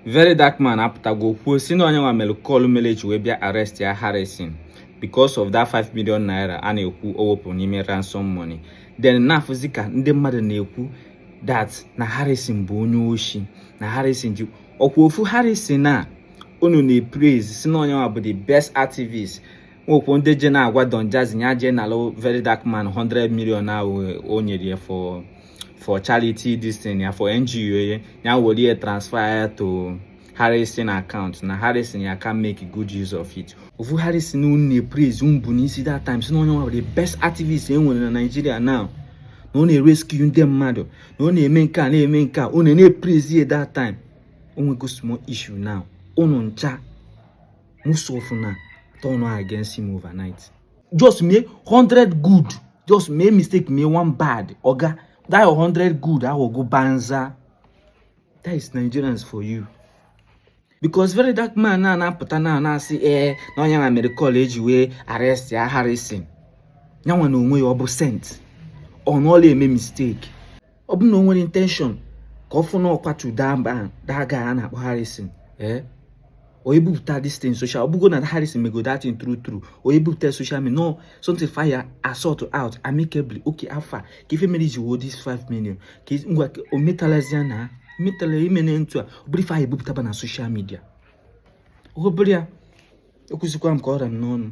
Very Dark Man apụtago kwuo si na onye nwa mere call mere eji wee bịa arrest ya Harrison because of that 5 million naira a na-ekwu o wepụ n'ime ransom money. Then na-afụzi ka ndị mmadụ na-ekwu that na Harrison bụ onye oshi, na Harrison ji ọkwa ofu Harrison a unu na-epraise si na onye nwa bụ the best activist. Nwekwu ndị je na-agwa Don Jazzy ya jee nalụ Very Dark Man 100 million ahụ o nyere ya for charity this thing ya, for NGO ya, ya were ya transfer ya to Harrison account, na Harrison ya can make good use of it. Ofu Harrison unu na-epraise, unu bụ n'isi that time si na onye nwa bụ the best activist e nwere na Nigeria now, na ọ na-erescue ndị mmadụ, na ọ na-eme nke a, na-eme nke a, unu na-epraise ya that time. O nwego small issue now, unu ncha most of na turn against him overnight. Just mee 100 good, just mee mistake, mee one bad, oga, that your 100 good aghọgo banza. That is Nigerians for you, because Very Dark Man na na-apụta na na-asị ee na onye na mere call eji wee arrest ya Harrison. Ya nwa na onwe ya, ọ bụ saint? Ọ na ọla eme mistake? Ọ bụ na o nwere intention ka ọ fụ na ọkwatu that guy a na-akpọ Harrison, ee, o ebupụta this thing social. Ọ bụgo na Harrison mego that thing true true, o ebupụta social media, no something fire assault out amicably. Okay, afa ka ife mere iji wuo this 5 million ka ngwa o metalazia na metala ime na ntu a, ọ bụrụ ife ahụ ebupụtaba na social media, ọ bụrụ ya ekwuzikwa m ka ọ ra m n'ọnụ.